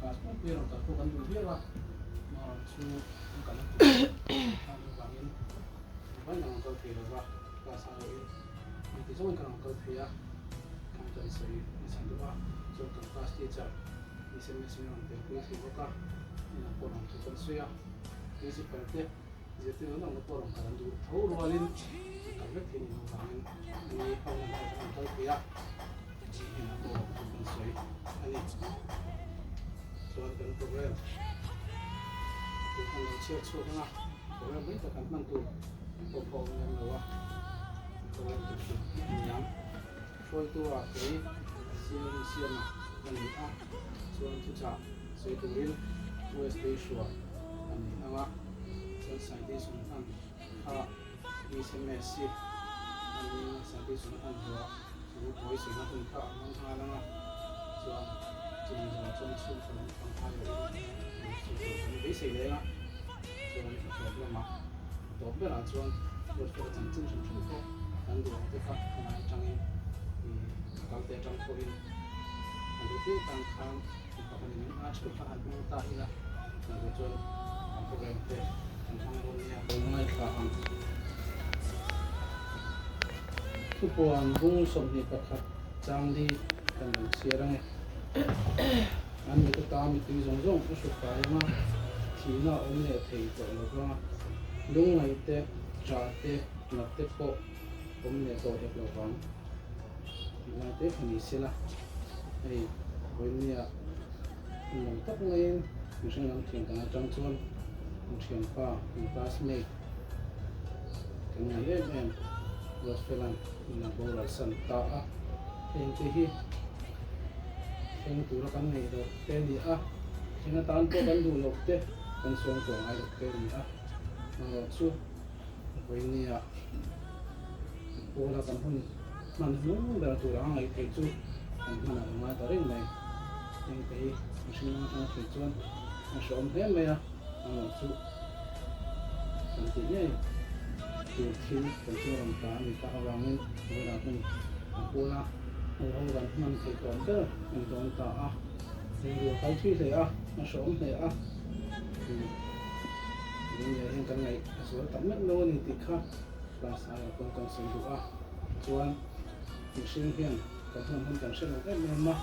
Class pumpui rawn kal pawh kan duh viau a, amaherawh chu an kalna tur a nih avangin engvangin kan rawn kal thei lova, class a rawhin engti zawngin kan rawn kal thei a, kan kan sawi nasa duh a, chuan kan class teacher sms min rawn telpui thei bawk a, inah pawh rawn thu kan sawi a, principal te zirtir dang dang te pawh rawn kal an duh tho rualin an kal vek thei nih loh vangin ani ho lam pawh kan rawn kal thei a. Inah pawh kan sawi a ni. Chuan kan program tur kan lo chhiar chhuak ang a, program mai tak kan hman tur pawh pawh a awm lem lo a, program tur chu a ni ang. Hruaitu ah kei Siam Siama ka ni a, chuan thuchah sawi turin USA hrua a ni ang a, chuan citation hman kha SMS hi a ni ang a, citation hman zuah. Chu buai sena hun kha a hmang nghal ang a, chuan chumi zawhah chuan chhungkaw lam pang aiawhin sawi tur kan beisei leng a, chuan a tawp lamah a tawp berah chuan Ruatfela chanchin hrim hrim pawh kan duh ang te kha khawlai atangin ih a kal te atang pawhin a duh piang tan khan mi pakhat in a theuh kha han hmang ta ila tih tur chuan kan program te kan hmang dawn nia. Lo ngaithla ang. Thupuan bung 21 changli kan lo chhiar ange. An mit ata mitui zawng zawng a hru fai ang a, thihna a awm leh thei tawh lo vang a, lungngaih te, ṭah te, nat te pawh awm leh tawh hek lo vang. Tih lai te kha ni sela, hei vawinia hun lo tak maiin mihring lam thiam kan atang chuan kan thianpa, kan classmate, Kan ngai em em Ruatfela'n min a boral san ta a, heng te hi thleng tura kan ngaih loh te a ni a, thleng atan pawh kan duh loh te, kan suang tawh ngai loh te a ni a, amaherawh chu vawinia pawla kan hun hman hnung ber tura a ngaih theih chu kan hman a lo ngai ta reng mai, heng te hi mihring atanga thei chuan a hrehawm hle mai a. Amaherawh chu kan tih ngei tur thil kan chu rawn tla a ni tak avangin vawilah hun a kual a, ho ho kan hman theih tawh ber a ni dawn ta a, rilru a kal thui hle a, a hrehawm hle a, Lungleiah hian kan ngaih a zual tak meuh meuh a ni tih kha class aiah pawh kan sawi duh a, chuan mihring hian kan hman hun kan hre lo em em a,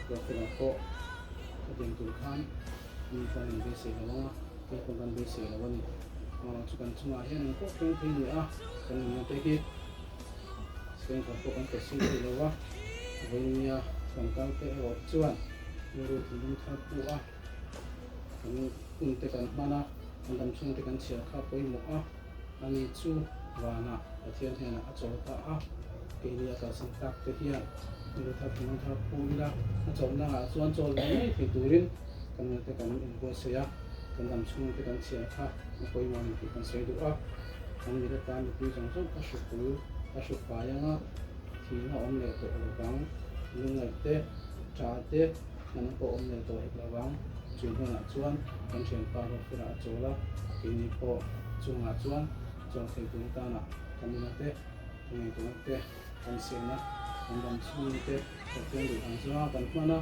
ruahfelah pawh khatiang tur khan. Mi chuan min beisei lo ang a, kei pawh kan beisei lo a ni. Aw, chu kan chungah hian eng pawh thleng thei ni a, kan nunna te hi seng khat pawh kan pe si thei lo a, vawinia kan kal te erawh hi chuan rilru thinlung thar pu a, kan hun te kan hman a, kan dam chhung te kan chhiar kha pawimawh a, ani chu vanah Pathian hnenah a chawl ta a, keini a kalsan tak te hian rilru thar thinlung thar pu ila, a chawlhna ah chuan chawl ve ngei thei turin kan nuna te kan inbuatsaih a, kan dam chhung te kan chhiar kha a pawimawh a ni tih kan sawi duh a, kan mit atan mipui zawng zawng a hrukul a hruk fai ang a, thihna awm leh tawh lo vang, lungngaih te, tha te, hmanna pawh awm leh tawh hek lo vang, chu hmunah chuan kan thianpa Ruatfela a chawl a, keini pawh chungah chuan chawl thei tur atana kan nuna te, kan ngaihtuahna te, kan siamna, kan dam chhung te Pathian duh ang zawnga kan hman a,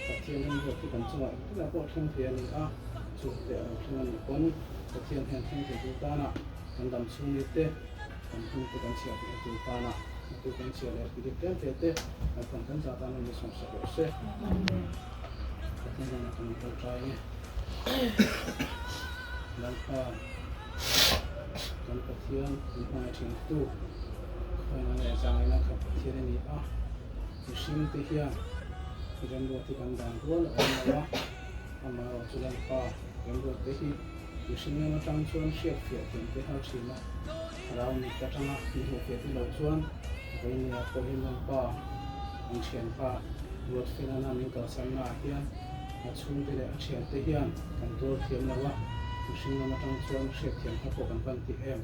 Pathian remruat hi kan chungah engtikah pawh thleng thei a ni a, chu te a lo thleng a nih pawn Pathian hian thleng thei tur tana kan dam chhung ni te, kan hun te kan chhiah theihna tur tana a tu kan chhiah leh tih tlem tlem te kan fan kan zah tan a ni sawmsak rawh se. Pathian hnenah kan tawngtai nge. Lalpa kan Pathian min hmangaih thin tu khawihnga leh zangaihna kha Pathian a ni a, mihring te hian remruat hi kan dan rual a awm lo a, amaherawh chu Lalpa remruat te hi mihring lam atang chuan hriat fiah thiam te har thin a, thlarau mit atanga min hmuh fiah te loh chuan vawinia pawh hian Lalpa an thianpa Ruatfelana min kalsanna ah hian a chhungte leh a thiante hian kan tuar thiam lo a, mihring lam atang chuan hriat thiam kha pawh kan van ti em.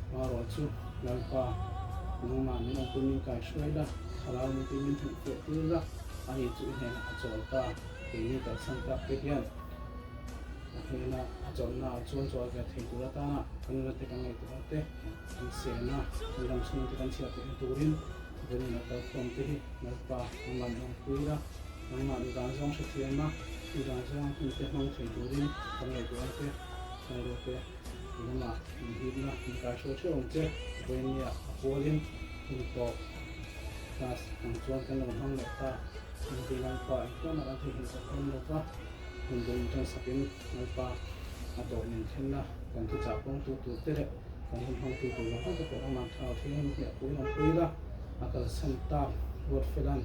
Marawh chu Lalpa, nangmah min awmpui min kai hruai la, thlarau mipui min hmuh fiah tir la, ani chu i hnenah a chawl ta, keini kalsan tak te hian a hnena a chawlhna ah chuan chawl ve thei tur atana kan nuna te kan ngaihtuah te, kan sena, kan ram chhung te kan chhiah theihna turin vawiin a kalkhawm te hi Lalpa, nangmah min awmpui la, nangmah duhdan zawng hrethiam a. I vanzang hun te hmang thei turin kan ngaihtuah ang che, Sailo te i lamah min hipna min kaihruai theuh ang che, Vawinia a pualin hun tawp class ang chuan kan lo hmang leh ta, Inti Lalpa engkawmah kan theihnghilh tak dawn lo va, hun bul intan sakin Lalpa a tawh min thlenna kan thuchah kawngtu tur te leh kan hun hmangtu tur zawng zawng te pawh aman thau thil hi a puiin awm pui la, a kalsan tak Ruatfela'n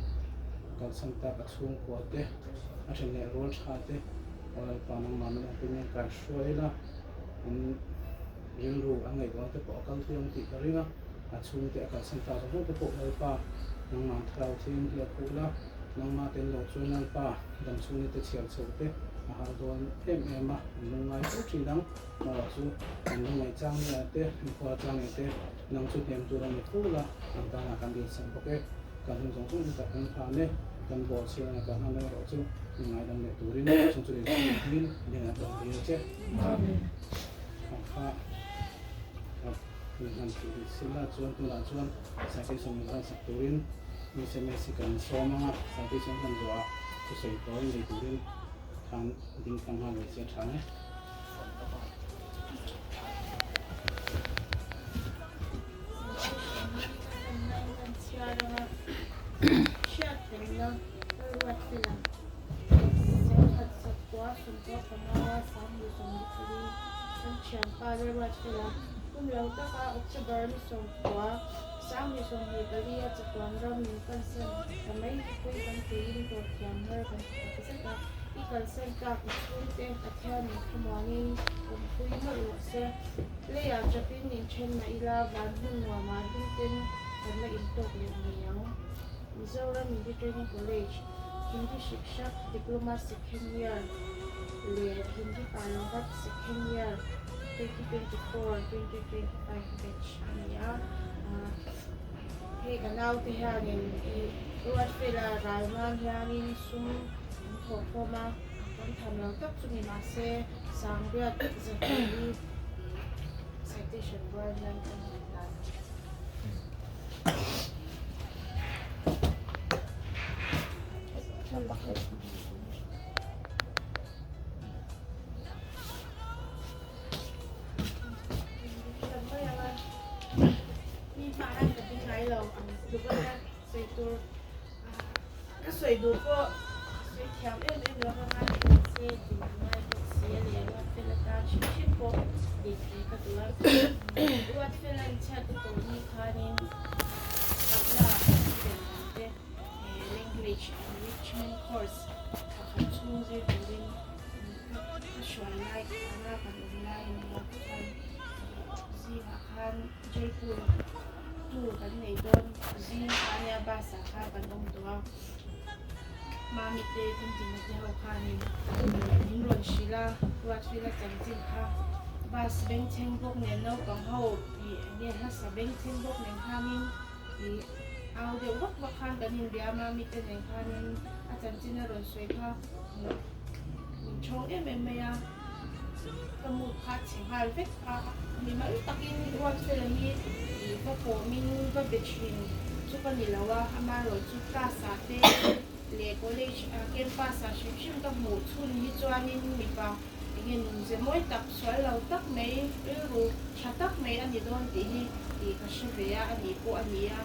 a kalsan tak a chhungkua te a then leh rual tha te aw Lalpa nangmah min awmpui min kaihruai la, an rilru an ngaihtuahna te pawh a kal thui ang tih ka ring a, a chhungte a kalsan tak zawng zawng te pawh Lalpa nangmah thlarau thiam hi a khuh la, nangmah tel lo chuan Lalpa damchhungni te chhiar chho te a har dawn em em a, an lungngai fo thin ang, amaherawh chu an lungngaih chang ni ah te, an khua chang ni te nang chu hnem tur a ni fo la, an tanah kan dilsak bawk e. Kan hun zawng zawng tak kan hlan e, kan bawh chhiar anga kan hlan erawh chu i ngaidam leh turin chung chu leh hming nen a dawng dil che. Amen. Kha kha min han tih hi sila chuan tunah chuan citation min hlan sak turin sms hi kan sawm anga citation hman zawhah thusawi tawi nei turin khan ding tlang nghal ve se a tha ang e. Leiah chapin inthen mah ila van hmun nuamah hlimten kan la intawk leh ngei ang. Mizoram Hindi Training College, Hindi Shikshak Diploma Second Year leh Hindi Parangat Second Year 2024, 2025 batch a ni a. Hei ka naute hianin i Ruatfela ralman hianin sum an thawhkhawm a, kan tham lo tak chu ni mahse, Sangriat zahnih hi citation rual hian kan han hlan. Mi hma hian ka ding ngai lo ang tluk a nia sawi tur. Ka sawi duh pawh sawi thiam em em lo ka ngai thei se tih ka ngai bawk si a leh Ruatfel atan hrim hrim pawh tih thei ka duh a. Ruatfel an chhiat te tawh ni khanin Tabla student dang te language enrichment course thla khat chhung zir turin ka hruai lai anga kan awm lai a ni a chuan zingah khan Jaipur Tour kan nei dawn zing kha ania bus ah khan kan awm tawh a mami te Tintina te ho khanin min rawn hrilh a Ruatfila chanchin kha bus bengchheng bawk nen naupang ho ih enge hlasa bengchheng bawk nen khanin ih au deuh vak vak khan kan inbia a mami te nen khanin a chanchin a rawn sawi kha min thawng em em mai a. Ka mood kha a chhe nghal vek a, mimal takin Ruatfela hi ih va pawmin va be thin chu ka ni lo a, amaherawh chu class ah te leh college ah campus ah hrim hrim ka hmuh chhun hi chuanin mipa enge nunze mawi tak sual lo tak mai rilru tha tak mai a ni dawn tih hi ih ka hre ve a, a nih pawh a ni a,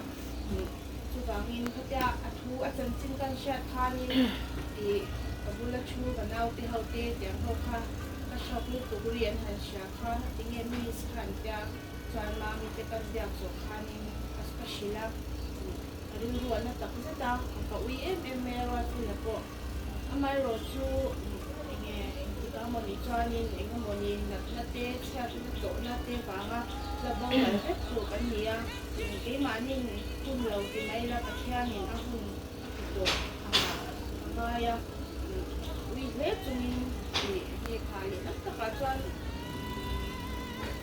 chuvangin khatia a thu a chanchin kan hriat khanin ih ka bula thu ka naute ho te tiang ho kha ka hrawk lutuk ri an han hria kha tinge miss kha an tia chuan mami te kan biak zawh khanin ka ka hrilh a ka rilru a na tak zet a ka ui em em mai a Ruatfela pawh amaherawh chu enge engtik ah mawni chuanin eng emawni natna te chhiatna tawhna te vanga la boral vek tur kan ni a keimahnin hun lo ti mai la Pathianin a hun a ti tawh anga a ngai a, ui hle chungin tih nge kha leh lam takah chuan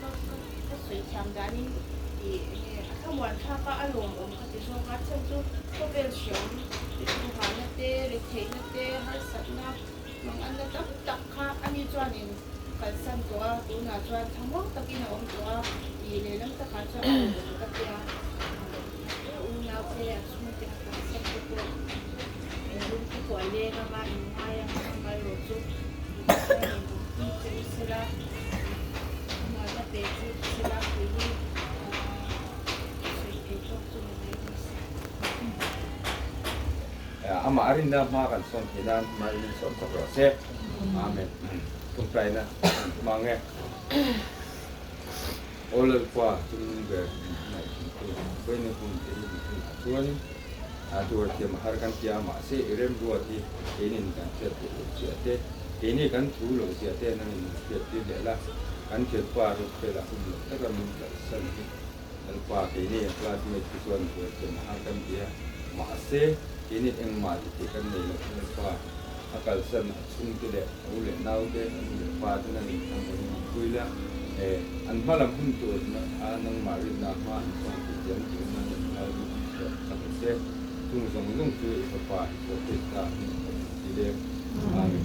ka ka sawi thiam danin tih nge a thlamuan thlak a, a lawmawm ka ti zawk a, chhan chu khawvel hreawm ruhana te, retheihna te, harsatna manganna tam tak kha ani chuanin kalsan tawh a, tunah chuan thlamuang takin a awm tawh a tih leh lam takah chuan a lawmawm ka tia. Unau te a chhungte a kalsan te pawh eng lung te pawh a leng anga in ngai anga amaherawhchu Pathianin awmpui che u sela, khawmuanna pe che u sela tih hi sawi thei tawk chu ni mai rawh se. Amah a rinna hma kan sawn thei nan hma in sawn chawk rawh se. Amen. Tawngtaina hmang e. Aw Lalpa, chung ber ngaihthingtu Vawiina hun te hi mihring ah chuan a tuar thiam a har kan tia mahse i remruat hi keinin kan hriat theih loh zia te, keini kan thu loh zia te nangin min hriat tir leh la, kan thianpa Rukfela hun loh taka min kalsan hi Lalpa keini classmate te chuan tuar thiam a har kan tia mahse keini engmah ti theih kan nei loh Lalpa a kalsan a chhungte leh a u leh naute, a nu leh pa te nangin an rawn inpui la, e, an hma lam hun tur a nangmah rinna hma an sawn tih te an tih nan in hal duh ang chhuah chak ang che. Chung zawng zawng chu i fapa i pawh Krista hming a awm ti le. Amen.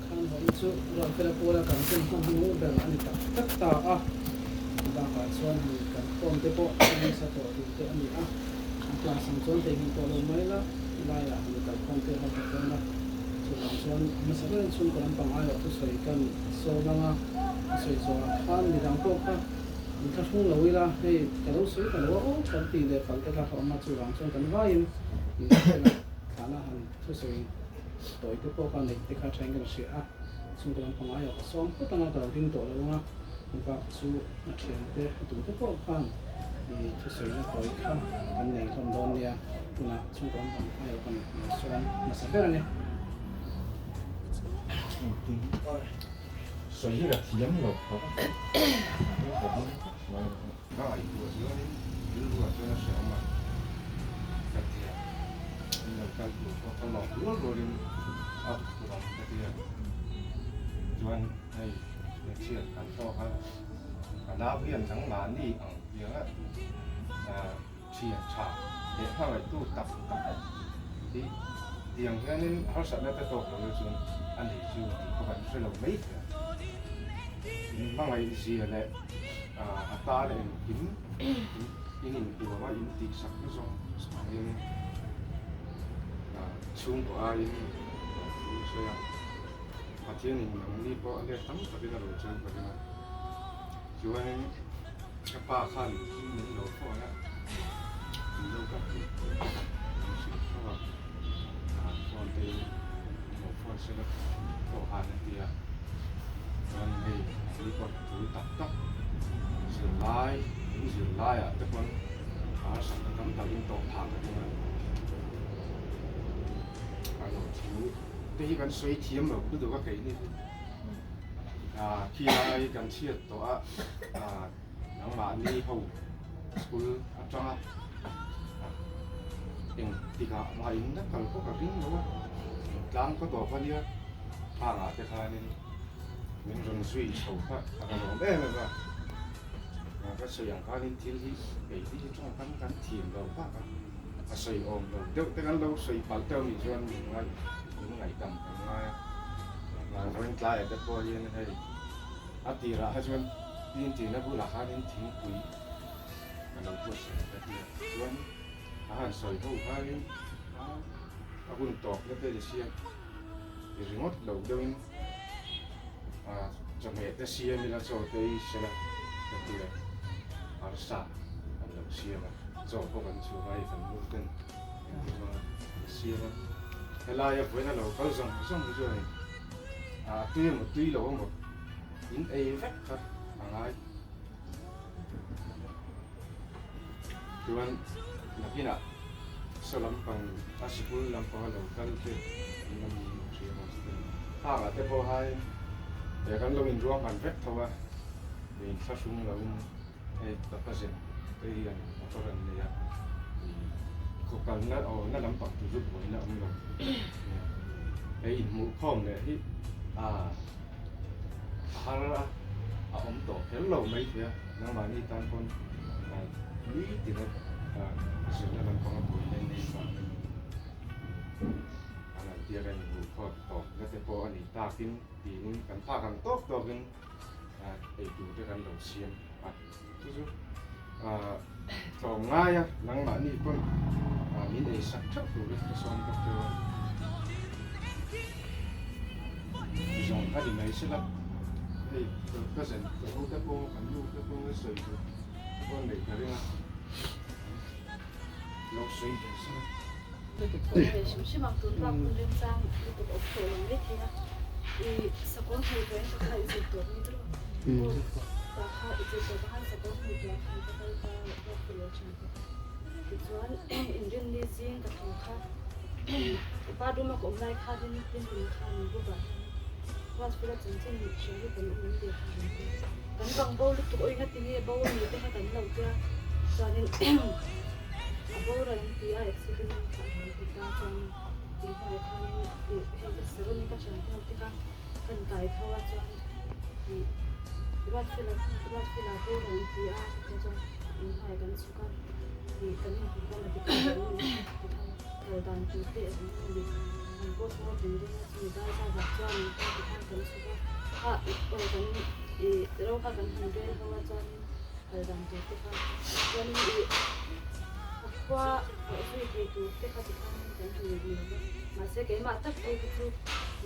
Khan vawiin chu Rualfela Pawla kan hun hman hnu ber a ni tak tak ta a, bakah chuan hei kan khawm te pawh a nasa tawh tur te a ni a, a class ang chuan theihnghilh tawh lo mai la, laiah han kal khawm te ho ta dawn a, chuvang chuan a hmasa berin chhungkaw lampang aiawh thusawi kan sawm ang a, a sawi zawhah khan midang pawh kha in thlahrung lo ila, hei ka lo sawi ta lo a aw kan tih leh pal te kha ka awm a, chuvang chuan kan vaiin Rualfela thlahna han thusawi. Tawi te pawh kha neih te kha thain ka la hria a, chhungkaw lampang aiah ka sawm phawt anga ka lo ding tawh lo anga, bak chu a thian te a tu te pawh khan i thusawina tawi kha kan nei hlawm dawn nia, tunah chhungkaw lampang aiah kan lo sawm hmasa ber a ni. Sawi hi ka thiam lo khawp a, ka ngaihtuah chuanin rilruah chuan a hrehawm a, ka ti a, min lo kal tur pawh ka lawm rual rualin a tur ang ka ti a, chuan hei hmeichhia kan tawk a, ka nau hian nangmahni ang pianga thian tha leh hmangaihtu tak tak hi tiang hianin harsatna te tawk lo chuan a nei chu tih pawh kan hre lo mai thei a, in hmangaih zia leh a tan engkim in inhuam a in tihsak na zawng zawng hianin chhungkaw aiin thu a sawi a, Pathianin nangni pawh a let tam takin a rawn chang ka ring a, chuanin. Ka pa khan min lo phone a, min lo kal tur tur min hrilh tho a, phone te in lo phone sela pawh han a ti a, chuan hei ni pawh tul tak tak zirlai in zirlai ah te pawn harsatna tam tak in tawh phah ka ring a, a lo thu te hi kan sawi thiam lo lutuk a keini hi. Khi lai kan chhiat tawh a nangmahni ho school atanga eng tikah mah in la kal pawh ka ring lo a tlang khaw tawp a nia khangah te khanin min rawn zui chho kha a ka lawm em em a ka sawi ang khanin thil hi kei hi tawngkam kan thiam lo bak a a sawi awm lo deuh te kan lo sawi palh deuh anih chuan min ngaih min ngaihdam kan ngai a. Vawiin tlaiah te pawh hian hei a tirah kha chuan tintina bulah khanin thingpui ka lo buatsaih ang ka ti a, chuan a han sawi ho khanin a hun tawpna te ni sia i ringawt lo deuhin chawhmeh te siam ila chaw te i sela ka ti a, arsa an lo siam a, chaw pawh kan chhung a hei kan nu ten engtin hmanga an siam a, helaia vawiin a lo kal zawng zawng hi chuan a tui emaw tui lo emaw in ei vek kha a ngai chuan nakinah saw lampang a sikul lampang a lo kal te an awm niin ka hria a hangah te pawh hain he kan lo inruahman vek tho a inthlahrung loin Hei ka cousin te hian motor an nei a, khaw kalna aw na lampang tur chu buaina awm lo. Hei inhmuh khawm leh hi a har a, a awm tawh kher lo mai thei a, nangmahni tan pawn nitin a zirna lampanga buaina nei vangin an han tia kan inhmuh khawm tawp na te pawh a ni takin tiin kan phak ang tawk tawkin. Ei tur te kan lo siam a, chu chu Tlawm ngai a, nangmahni pawn min ei sak theuh turin ka sawm bawk teu a. Zawng a ni mai sela, hei ka zen ka ho te pawh kan nu te pawh sawi tur pawh neih ka ring a, lo sawi ve sela. Hrim hrim ang tun bak hun remchang lutuk awm tawh lo mai thei a, i sakawr hmui tawh in ka kha i zir tawp ni tawh aw tah kha i zir tawp ah khan sakawr hmui tawh ah khan ka kal ta ruak ka lo thin bawk a, tichuan inrinni zing ka tho kha bathroom a ka awm lai khanin tin khan book ah hian Ruatfela chanchin hria hi kan awm em ve kha han ti a, kan bang bo lutuk aw inga tinge bo a ni te kha kan lo tia chuanin a boral an ti a accident kha a han ti ta chuan tih hnuai khanin ih hei ka saron ka thian te ho te kha kan kai tho a chuan ih Ruatfela Ruatfela boral an ti a ka tia chuan inhnuai kan chhuk a ih kan inhmu khan a dik lo a ni ti khan kal dan tur te a awm a ni an post mortem dawn a chumi dar zat ah chuan in kha ti khan kan chhuk a kha aw kan ih ro kha kan han rel ho a chuanin kal dan tur te kha chuanin ih a khua a zui thei tur te kha ti khan kan han nei lo va mahse keimah tak phei kha chu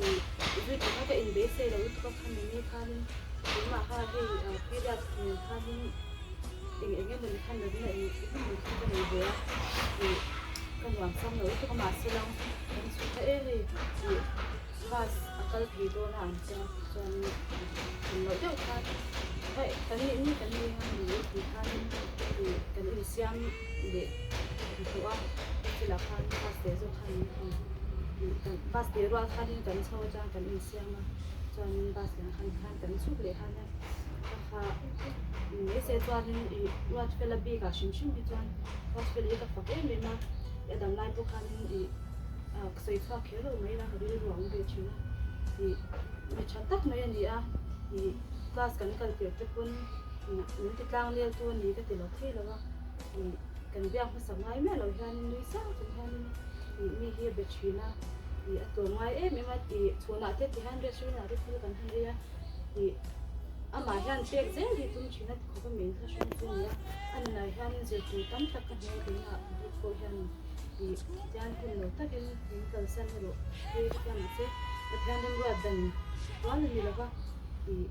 ih zui tur kha ka inbeisei lo lutuk a khami ni khanin keimah kha hei period nen khanin eng eng emawni khan natna eng emawni khan ka nei ve a ih ka nuam sam lo lutuk a mahse lang kan chhuk kha e hei ih bus a kal phei dawn a an tia chuanin tum loh deuh khan hei kan nih ni kan nih ang ni tih khanin ih kan insiam leh hmuh a chutilah khan bus leh zawk khan min han ih kan bus leh rual khanin kan chho atang kan insiam a chuanin bus leh ang khan kan chhuk leh khan a. Kha mahse chuanin ih Ruatfela bik ah hrim hrim hi chuan Ruatfela hi ka fak em em a, a dam lai pawh khanin ih ah ka sawi chhuak kher lo mai la ka rilru a awm ve thin a, ih mi tha tak mai a ni a, ih class kan kal tirh te pawn min ti tlang nel tu a ni ka ti lo thei lo a, ih kan biak hmasa ngai miah lo hianin nui sang chung hianin ih mi hi a be thin a, ih a tlawm ngai em em a, ih chhunah te ti hian restaurant ah te thil kan han ei a. Tih amah hian pek zel hi tum thin a ti khawp a min thlahrung chu nia a nunah hian zirtir tam tak ka hmu a keimah bik pawh hian ih tian hun lo takin min kalsan erawh phei ka tia mahse Pathian remruat dan rual a ni lova ih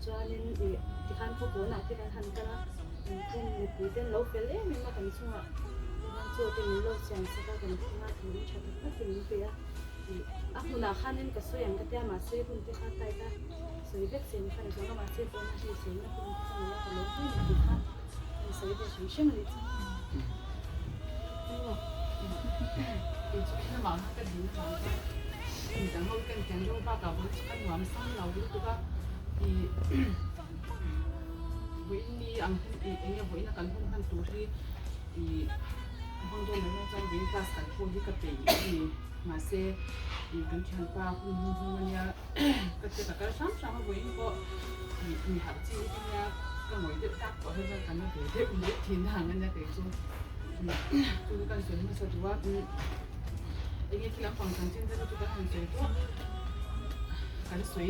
chuanin ih tikhan khawpawnah te kan han kal a ten mipui ten lo fel em em a kan chungah tikhan chaw te min lo siam sak a kan thleng a thil tha tak tak te min pe a. A hmunah khanin ka sawi ang ka tia mahse hun te kha tight a sawi vek che ni kha ni chuang a mahse pawnah hei sawina hun te kha nei a ka lawm hle ni tih kha kan sawi ve hrim hrim a nih chu. Kei chu lamah kha ka din avang khan midang ho kan tiang deuh bakah vawi chu ka nuam sam lo lutuk a ih vawiin ni ang hi ih eng nge vawiin a kan hun hman tur hi ih a hmang dawn lo hian chuan vawiin class kan pawh hi ka peih a ni. Mahse, ih kan thianpa hun hun hmang ania ka tia ka kal hram hram a vawiin pawh ih mi harh chi hi ka nia ka ngawih deuh tak pawh hian chuan ka na ve deuh mai thin ang ania kei chu chu chu kan sawi hmasa duh a enge thil lampang chanchin te chu kan han sawi tawh kan sawi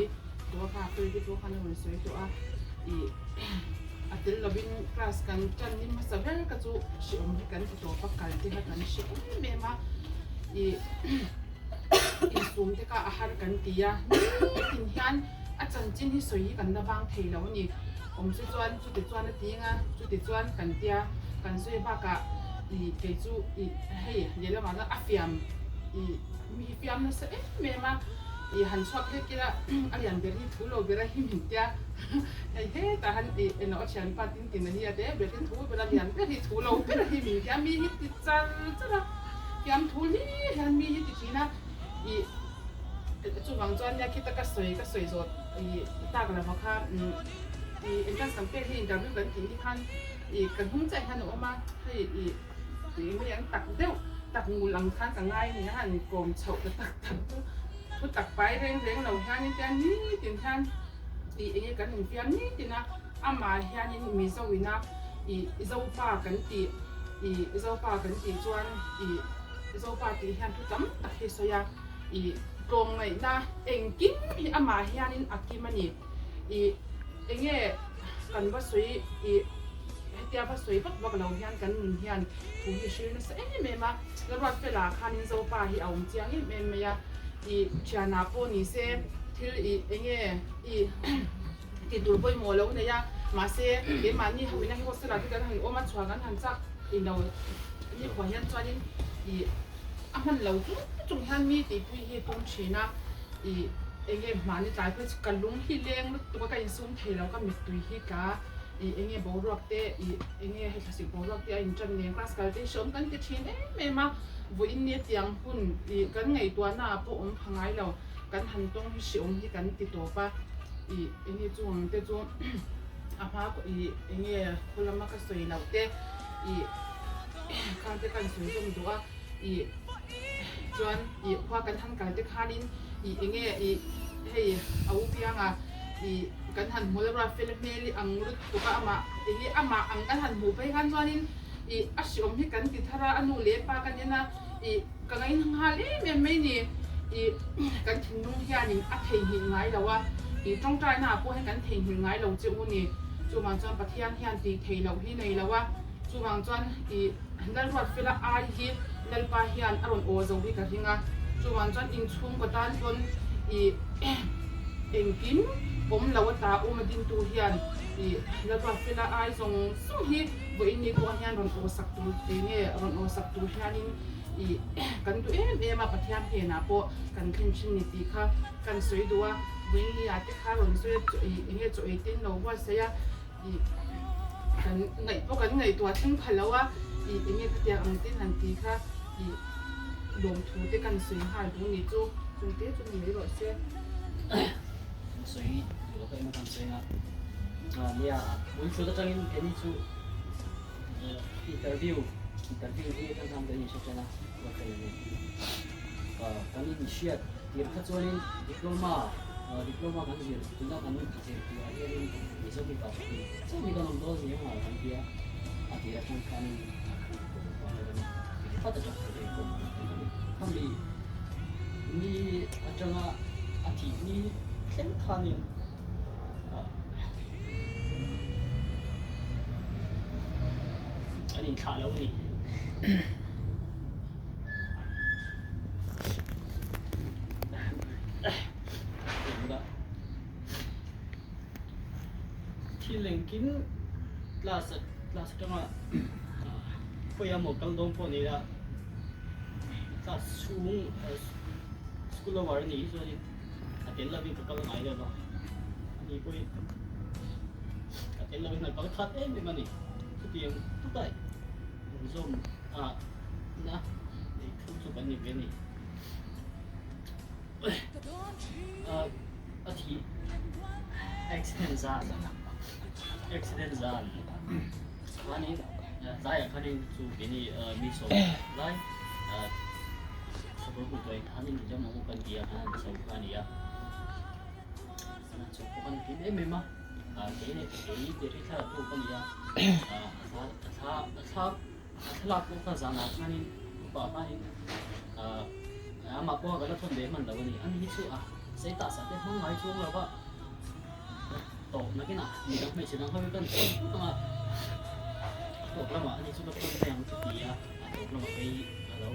tawh a kha fel te pawh khan a rawn sawi tawh a ih a tel lovin class kan tan ni hmasa ber ka chu hreawm hi kan ti tawp a kal te kha kan hre em em a ih insum te kha a har kan ti a nitin hian a chanchin hi sawi hi kan la vang thei lo a ni awm se chuan chuti chuan a ti anga chuti chuan kan tia kan sawi bakah ih kei chu ih hei lehlamah chuan a fiam ih mi hi fiam nasa em em a ih han chhuak hlek ila a lian ber hi thu lo ber a hi min tia hei hetah han ih eng a thianpa tin tin a hi a te ber hi thu ber a lian ber hi thu lo ber hi min tia mi hi ti char char a fiam thu hlir hian mi hi ti thin a ih chuvang chuan nia khita ka sawi ka sawi zawt ih tak lova kha ih entrance kan pek hi interview kan tih ni khan ih ka hnung chiah hian a awm a hei ih ih mai ang tak deuh tak ngul ang khan ka ngai a ni a han kawm chhoh ta tak tak chu thu tak pai reng reng lo hianin tia nitin hian ih enge kan infiam nitin a amah hianin Mizo ina ih Zopa kan tih ih Zopa kan tih chuan ih Zopa tih hian thu tam tak hi sawi a ih tlawmngaihna engkim hi amah hianin a kim a ni ih enge kan va sawi ih. hetia va sawi vak vak lo hian kan nun hian thu hi hril nasa em em a, Lalruatfela khanin Zopa hi a awm chiang em em mai a, i thianah pawh ni se thil i enge i ti tur pawimawh lo nei a, mahse keimahni ho ina hi hostel ah te kan han awm a chhuah kan han chak ilo nikhua hian chuanin i a hman lo chung chung hian mi tihpui hi tum thin a, i enge mahni tlai phei chu ka lung hi leng lutuk a ka insum thei lo ka mittui hi tla i enge boruak te i enge hei thlasik boruak te a intan nen class kal te hi hreawm kan ti thin em em a, vawiin nia tiang hun i kan ngaihtuahna ah pawh awm pha ngai lo kan han tawng hi hreawm hi kan ti tawp a, i enge chung ang te chu a hma i enge khaw lama ka sawi loh te i khang te kan sawi zawm duh a, i chuan i khua kan han kal te khanin i enge i hei a u pianga i kan han hmu la ruat fel hmel i ang lutuk a amah enge amah ang kan han hmuh phei khan chuanin i a hriawm hi kan ti thar a a nu leh pa kan en a i ka ngaina nghal em em mai ni i kan thinlung hianin a theihnghilh ngai lo a i tawngtaina ah pawh hian kan theihnghilh ngai lo che u ni chuvang chuan Pathian hian tih theih loh hi nei lo a chuvang chuan i Lalruatfela ai hi Lalpa hian a rawn aw zo hi ka ring a, chuvang chuan inchhungkaw tan pawn i engkim awm lo ata awm a dintu hian i Lalruatfela ai zawng zawng hi vawiin ni pawh hian rawn aw sak tur eng nge rawn aw sak tur hianin i kan duh em em a, Pathian hnenah pawh kan thlen thin ni tih kha kan sawi duh a, vawiin ni ah te kha rawn sawi a chaw ei eng nge chaw ei te in lo buatsaih a. I kan ngaih pawh kan ngaihtuah thleng pha lo a, i enge khatiang ang ten han ti kha i lawmthu te kan sawi nghal duh ni chu, chung te chu ni mai rawh se. Sawi duh ka emaw kan sawi a, nia Bul atangin keini chu interview interview hi kan han kan inhre ṭan a, kan inhriat tir kha chuanin diploma Diploma kan zir tuna kan zir turah hianin Mizo mipa pahnih chiah hi kan awm dawn ni ang a kan tia a tir atang khanin a kan kawm kual deuh a ni. Vat atang khan kan inkawm kual deuh a ni. Khami ni atanga a thih ni thleng khanin an inthlah lo a ni. Thil engkim class class atanga khawi emaw kal dawn pawh ni ila class chhung school hour a nih hi chuanin a tel lovin ka kal ngai lo va ani pawhin a tel lovin a kal khat em em a ni chutiang tukah inzawm a na ei thu chu kan ni ve a ni. A thi accident zan accident zan khanin tlaiah khanin chu keini mi sawm lai sakawr hmuh tuahin khanin inzawm ang u kan ti a kan han chho kha a ni a kan han chho pawh kan hlim em em a keini kei te hi thla tu ka ni a a thla a thla a thla A thlalak pawh kha zanah khanin upa khanin ah amah pawha ka la thawn ve hman lo a ni. Ani hi chu a sei tah sah te hmang ngai chuang lo va, tawp nakinah midang hmeichhe dang ho hi kan thawn phut ang a, a tawp lamah ani chu ka thawn mai ang chu ti a, a tawp lamah kei ka lo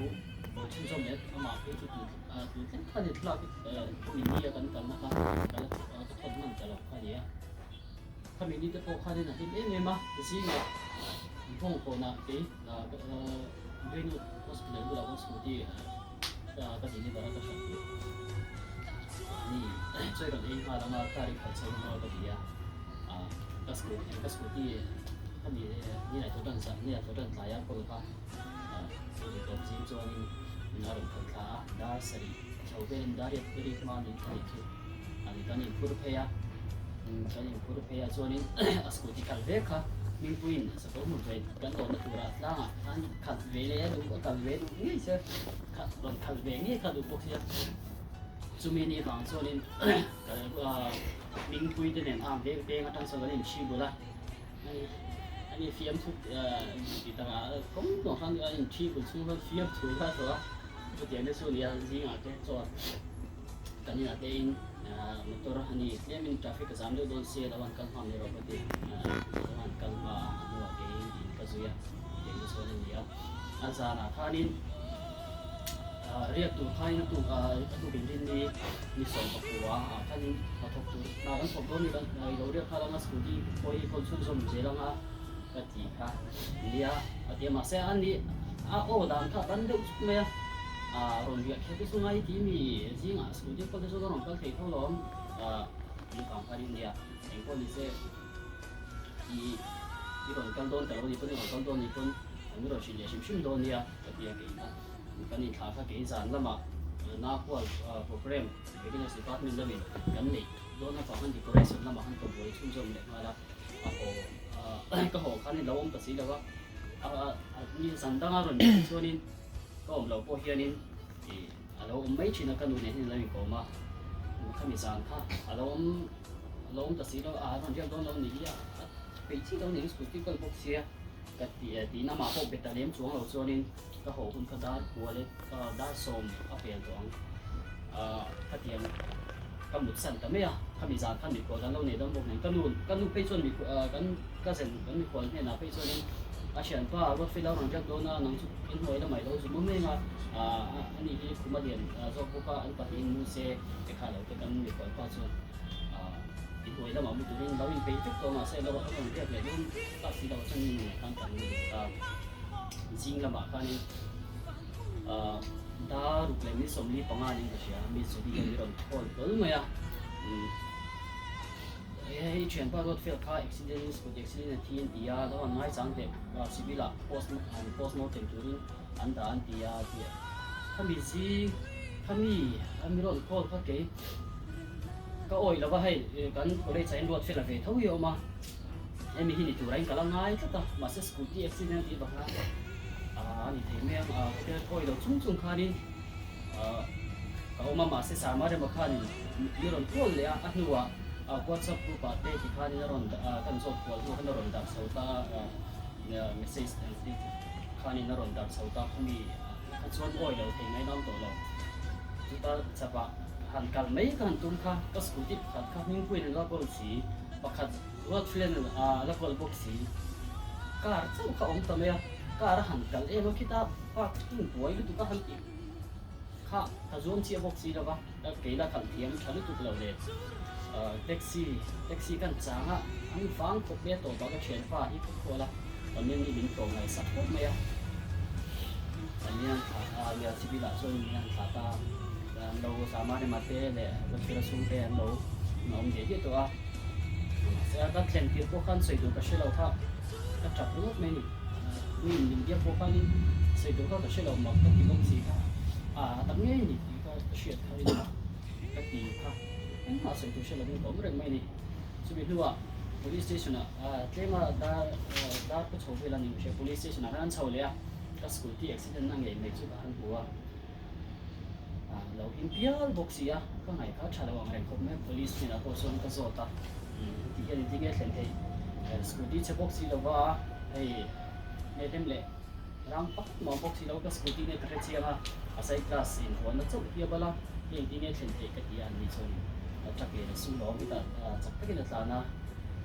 bo chhunzawm leh amah phei chu tun tun thleng kha ni thlalak hi khami ni a kan kalna kha ka la ka thawn hman ta lo kha a ni a. Khami ni te pawh khanin a hlim em em a, zingah bawng kawnah kei Greenwood Hospital bulah khan scooty ka deliver a ka hrat duh ani chawi rawn ei nghal anga car i khalh chho emaw ka ti a, ka scooty ka scooty khami ni ah tawh tan ni ah tawh tan tlai a kawl kha scooty tawp zing chuanin a rawn khalh thla a, dar sarih chho velin dar riat rik hma ni a nih chu. Ani kan inphur phei a, kan inphur phei a chuanin a scooty khalh ve kha Hmingpuiin sakawr hmun ve kan dawhna turah tlangah khan khalh ve leh a duh a kal ve duh ngei che khalh rawn khalh ve ngei kha duh bawk sia chumi ni vang chuanin Hmingpui te nen am veng peng atang chuan kan inchhi bul a ani fiamthu ti takah kawng tawng khan a inchhi bul chhung khan fiamthu kha a thawh a chutiang te chu nia zingah te chuan. Kan inah te in motor a ni tlemin traffic a zam deuh dawn sia lo an kal hma mai rawh ka ti. Lo an kal hma a hnuah keiin zui a, tiang te chuan a ni a. A zanah khanin riak tur khanin a tuk a tuk inrinni ni 14 ah khanin hnathawk tur hna kan thawk dawn ni kan i lo riak nghal anga scooty pawh hi khawn chhunzawm zel anga ka ti kha nia a ti a mahse a ni a aw dan kha a ban deuh chuk mai a rawn riah kher te chu ngai ti mi zingah scooty kal te chu ka rawn kal thei tho lawm tih vang khanin nia engpawh ni se i i rawn kal dawn ta lo ni pawn i rawn kal dawn ni pawn an rawn hrilh leh hrim hrim dawn nia ka ti a kei kha kan inthlah kha kei zan lamah Nagpur programme beginners department lamin kan neih dawn avang khan decoration lamah khan ka buai chhunzawm leh nghal a a haw ka haw khan in lo awm ta si lo a a ni zan danga rawn nih chuanin ka awm loh pawh hianin ih a lo awm mai thin a ka nu nen hian a lo inkawm a khami zan kha a lo awm a lo awm ta si lo a a rawn riak dawn lo ni hi a a peih chiah lo ni scooty kal bawk sia ka ti tih amah pawh be ta lem chuang lo chuanin ka haw hun kha dar kua leh dar sawm a pel tawh ang khatiang ka mut san ta mai a khami zan khan mikhual kan lo nei dam bawk nen ka nu ka nu phei chuan kan ka zen kan mikhual hnenah phei chuanin a thianpa Ruatfela rawn riak dawn a nang chu inhnuai lamah i lo zu mawm reng a ani hi khuma lian zawk bawk a an pahnihin mu se ekha lo te kan mikhual pa chuan inhnuai lamah mu turin lo inpeih vek tawh mahse lo a rawn riak leh dawn tak si lo chuan in khan kan mu leh ta zing lamah khanin dar ruk leh min 45 niin ka hria mi Judy hian min rawn call hlawl mai a hei thianpa Ruatfel kha accident scooty accident a thi an ti a lo an ngaichang teh civil ah post an post mortem turin an dah an ti a ti a khami zing khami ami rawn call kha kei ka awih lova hei kan college ah hian Ruatfela ve tho hi a awm a hemi hi ni tura in ka la ngai tlat a mahse scooty accident tih vang a a ni thei mai ang a ka tia awih lo chung chung khanin ka awm a mahse Sama rema khanin mi rawn call leh a a hnuah whatsapp group ah te ti khanin a rawn kan zawt kual hnu khan a rawn dah chho ta a message khanin a rawn dah chho ta khami kha chuan awih lo thei ngai dang tawh lo chuta chapah han kal mai ka han tum kha ka scooty pakhat kha hmingpuiin an la kawl si pakhat Ruatfelen a la kawl bawk si car chauh kha awm ta mai a car a han kal em a khita park hmun buai lutuk a han tih kha ka zuam chiah bawk si lova ka kei la khalh thiam tha lutuk lo le taxi taxi kan chang a an vang khawp mai a tawpah ka thianpa hi ka khawl a pamian hi min tlawm ngaihsak khawp mai a pamian thla a nia civil ah chuan min han thlah ta an lo Samarema te leh Ruatfela chhungte an lo awm diah diah tawh a mahse a ka thlen tir pawh khan sawi tur ka hre lo kha ka tap ringawt mai a ni mi min biak pawh khanin sawi tur kha ka hre lo mak ka ti bawk si kha a tak ngei a ni tih kha ka hriat kha in ka ti kha engmah sawi tur hre lovin ka awm reng mai a ni chumi hnuah police station ah tlema dar dar ka chho vel a ni hria police station ah khan an chho leh a ka scooty accident na ngei mai chu ka han hmu a lo him pial bawk si a ka ngaih kha tha lo ang reng khawp mai police hnenah pawh chuan ka zawt a ti hian engtin nge thlen theih scooty chhe bawk si lova hei nge hlim leh rang pak mah bawk si lo ka scooty nge ka hre chiang a a side glass inhuanna chauh hi a bal a hei engtin nge thlen theih ka ti a an ni chuan truck lian a su lawm hetah chak takin a tlan a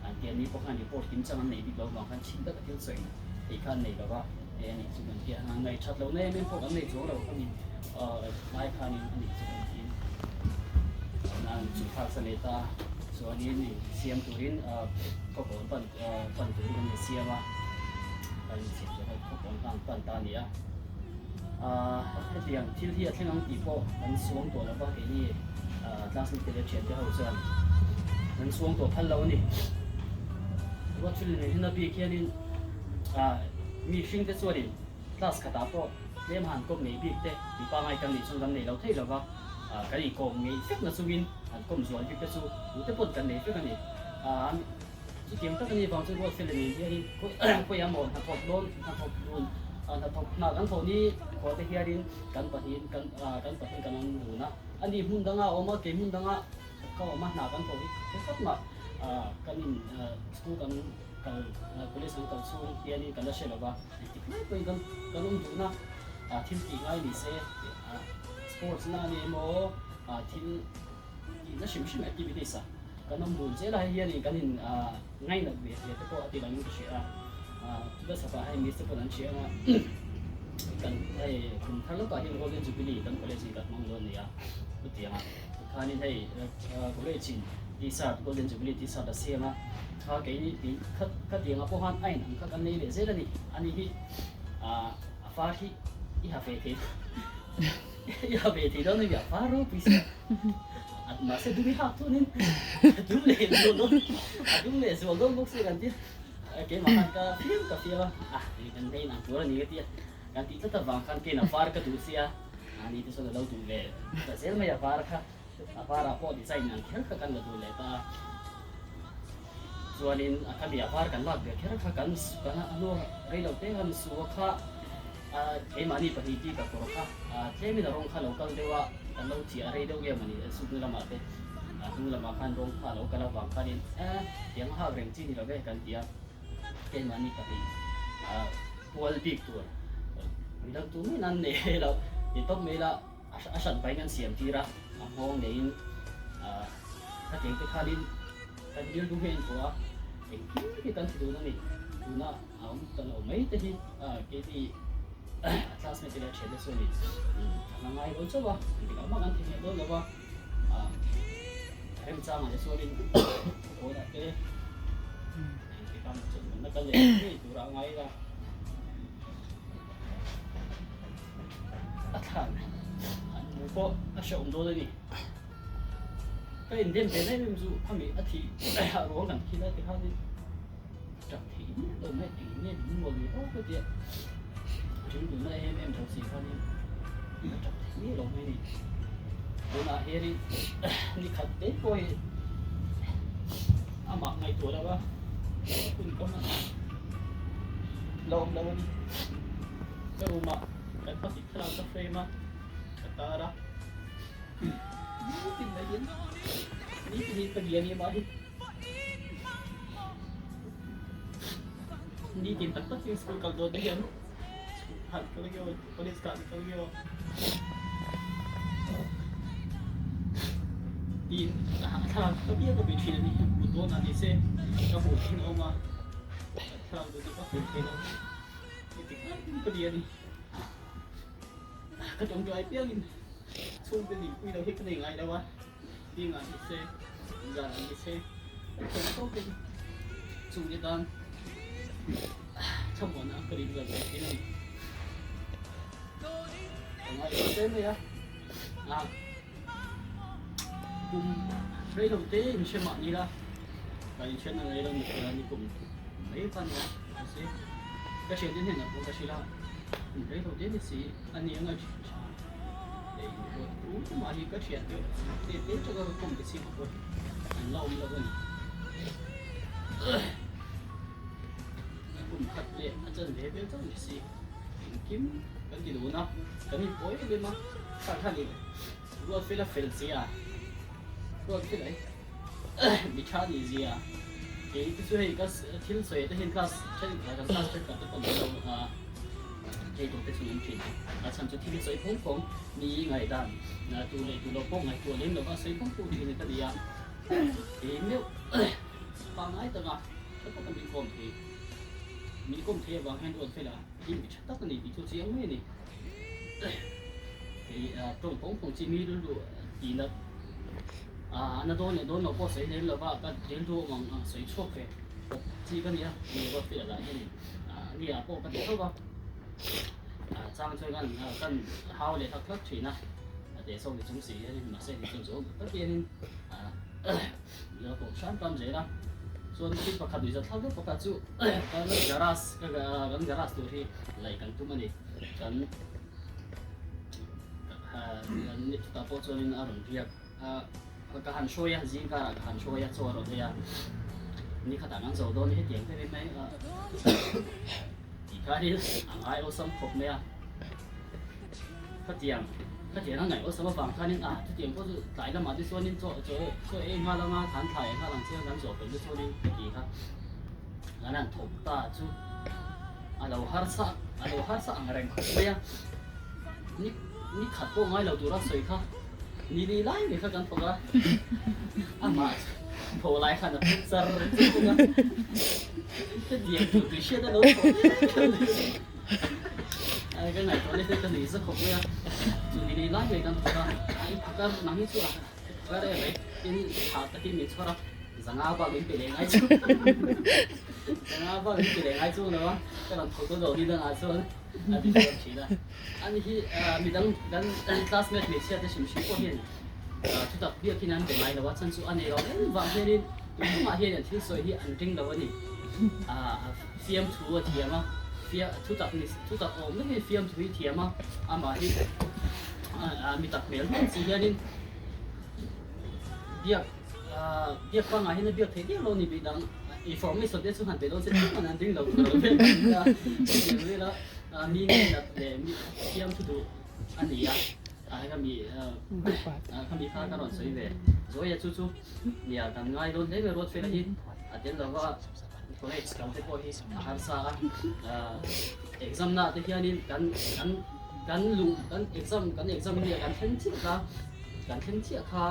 an ti a ni pawh khan report kim chang an nei bik lo vang khan chin tak a thil sawi theih kha an nei lo va. Hei a nih chu kan ti a, ngaih that lohna em em pawh kan nei chuang lo kha mi lai khanin a nih chu kan ti a, an chu thlak sa leh ta chuanin siam turin khawpawn pan pan turin an insiam a, an insiam zawh kha khawpawn kha an pan ta a ni a, hetiang thil hi a thleng ang tih pawh kan suang tawh lo va keini classmate te leh thiante ho chuan kan suang tawh phal lo a ni. Ruatfel in a bik hianin. Mi hring te chuanin class khatah pawh tlem han kawp ngei bik te mi pangai kan nih chuan kan nei lo thei lova, kan inkawm ngei vek na chungin han kawm zual bik te chu tute pawn kan nei vek a ni. Chutiang tak a nih vang chuan Ruatfela nen hianin khawiah maw hnathawk dawn hnathawk dun hnathawk hna kan thawh ni khua te hianin kan pahnihin kan kan pahnih kan awm dun a, ani hmun danga a awm a kei hmun danga ka awm a hna kan thawh hi khat mah kan in school kan Kal police an kal chhung hianin kan la hre lova, engtik mai pawhin kan kan awm duhna thil tih ngai ni se sports na ani emaw thil tihna hrim hrim activities ah kan awm dun zel a, hei hianin kan in ngainat ve hle te pawh a ti langin ka hria a. Chuta chhakah hei miss te pawn an hria ang a, kan hei kum thar lawkah hian Golden Jubilee kan college in kan hmang dawn a ni a, chutiang ah khanin hei college in T-shirt Golden Jubilee T-shirt a siam a, kha keini tih kha khatiang ah pawh khan a in ang kha kan nei leh zel a ni, ani hi a far hi i ha ve thei i ha ve thei dawn a ni a far ropui sia mahse dum i hak chuanin a dum leh zual dawn a dum leh zual dawn bawk sia kan tia. Keimah khan ka fiam ka fiam a, ah hei kan hei inang tur a ni ka ti a, kan tih tlat avang khan keiin a var ka duh sia, mahni te chuan a lo duh ve ta zel mai a var kha, a varah pawh design ang kher kha kan la duh leh ta a, chuanin a khami a var kan lak ve kher kha kan kan a hnu rei lo te han su a kha keimahni pahnih bik a kawr kha tlemin a rawng kha lo kal deuh a, kan lo chiah rei deuh nge mawni sukna lamah te. A hnung lamah khan rawng kha a lo kal avang khanin eh tiang a hak reng chi ni lo ve kan ti a, keimahni pahnih ah pual bik tur midang tu mai nan nei hle lo ti tawp mai ila a hran pahin an siam tir a, a nghawng neiin ah khatiang te khanin kan rilru hi a inpawh a, engkim hi kan ti dun a ni, tuna a awm ta lo mai te hi ah keini a classmate te leh a thiante chuanin an la ngai lo chauh a, engtikah mah kan theihnghilh dawn lo va. Remchangah te chuanin kawlah te engtikah maw chuan na kal leh ngei tura a ngai ila a thlan an hmu pawh a hrehawm dawn a ni. Ka indem ve em em chu khami a thih a ruang kan khi lai te khanin tap thei miah lo mai eng nge min mawl ni aw ka tia rilru na em em tho si khanin ka tap thei miah lo mai a ni. Tunah hianin ni khat te pawh hi amah ngaihtuah lo a hun ka hman la awm lo a ni. Ka room ah kan pahnih thlalak ka frame a ka tar a nitin mai hian nitin hi ka bia a ni mah hi. Nitin tak tak in school kal dawn te hian school khan kal nge aw college khan kal nge aw tiin thlalak ka biak ka bih thin a ni hmuh dawn ah ni se ka hmuh thin a awm a thlalak duh chu ka hmuh thei lo heti khan ka bia a ni ka tawngtai piangin chhungte nihpui lo hi ka nei ngai lo a. Ding ah ni se, zan ah ni se, ka thiam tawk in chung te tan thlamuan a ka rin lo ve thin a ni. Ka ngai lo hle mai a, ah kum rei lo te in hre mah ni la, ka in hriatna rei lo ni tura ni kum mai kha nia mahse ka hriat te hnenah pawh ka hrilh a, kum rei lo te ni si a ni ang a. Tumah hi ka thian deuh te te taka ka kawm te chhing pawh an la awm lo a ni. Kum khat leh a chan ve vel chauh ni si. Engkim kan ti dun a, kan inpawi em em a, kha khan i ruat fel a fel zia, ruat fel ai mi tha ni zia. Kei te chu hei ka thil sawi te hian class thenkhat kan class thenkhat te pawh an lo a. Hei tawh te chu an thin a chhan chu thil sawi phawng phawng mi ngaihdan tu leh tu lo pawh ngaihtuah lem lova sawi phawng phawng thin ka ni a, kei meuh pangngai taka tha taka min kawm thei min kawm thei avang hian ruat fela hi mi tha tak a ni tih chu chiang mai a ni. Kei tawng phawng phawng chi mi rilru tihna na dawn leh dawn lo pawh sawi lem lova ka rilru awm ang sawi chhuak ve chi ka ni a, mi ruat fela lah hianin. Nia pawh ka ti tho va, chang chuan kan kan hau leh hlak hlak thin a, a teh sawk ni chung si hianin mahse ni chuan zawng tak hianin lo koh hram hram zel a, chuan thil pakhat nuih zat thlak deuh pakhat chu kan garage kan garage tur hi laih kan tum a ni, kan chutah pawh chuanin a rawn riak a. Ka han hruai a, zing karah ka han hruai a, chaw a rawn ei a, ni khatah kan zo dawn hetiang te mai a tih kha hi a ngai awlsam khawp mai a, khatiang khatiang a ngaih awlsam avang khanin a chutiang pawh chu tlai lamah te chuanin chaw chaw chaw ei nghal anga khan thlai nghal ang che a kan zawh fel te chuanin ka ti kha kan han thawk ta chu a lo harsa a lo harsa ang reng khawp mai a, ni ni khat pawh ngai lo tura sawi kha. Ni li lai mai kha kan thawk a, amah Thaw lai khan a phut char char thung a, hetiang tur tui hriat a lo thaw mial mial a, ka ngaihtuah leh ka nuih za khawp mai a, chu ni nei lai mai kan thawk a, a i phakar nang hi chu a phakar em mai, tin thah takin min chhawr a, zanga bak min pe leh ngai chu zanga bak min pe leh ngai chuang lo a, ka rawn thawk dawn lo ni dangah chuan a ti chhuak thin a, ani hi midang kan classmate hmeichhia te hrim hrim pawh hian. Thutak biak hian an be ngai lo a, chhan chu a nei lo em vang hianin tumah hian an thil sawi hi an ring lo a ni. Fiamthu a thiam a, thutak ni thutak awm vek hi fiamthu hi thiam a, amah hi mi tak hmel hmel si hianin biak biak pangah hian a biak theih diak lo a ni bih dang information te chu han pe dawn se tumah an ring lo tur vel a ni a, hetiang vela mi ngainat leh mi fiamthu duh a ni a. Khami kha ka rawn sawi ve. Zoia chu chu nia kan ngai dawn hle mai Ruatfela hi a tel lova college kal te pawh hi a harsa a. Exam na te hianin kan kan kan lung kan exam kan exam nia kan thleng chiah kha kan thleng chiah kha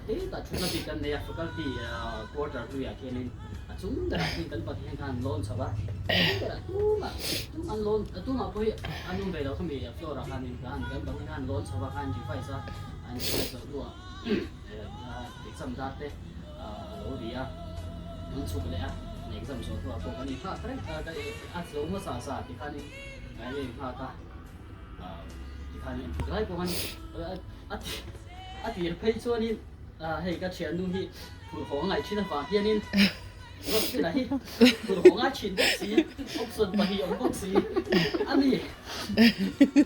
hetah thutna bik kan nei a faculty quarter hnuiah khianin a chung berah khian kan pahnih hian khan an lawn chho a. A chung berah tumah tumah an lawn tumah pawh hi an awm ve lo khami floor ah khanin khan kan pahnih khan lawn chho a khan revise a an revise zawh hnuah exam dar te a lo ri a an chhuk leh a exam zawh hnuah pawh kan inghak reng a zo hmasa sa tikhanin kan inghak a tikhanin engtik lai pawh khan a tir phei chuanin hei ka thiannu hi phurh haw a ngaih thin avang hianin Ruatfela hi phurh haw ngai thin bawk si, option pahnih awm bawk si a ni.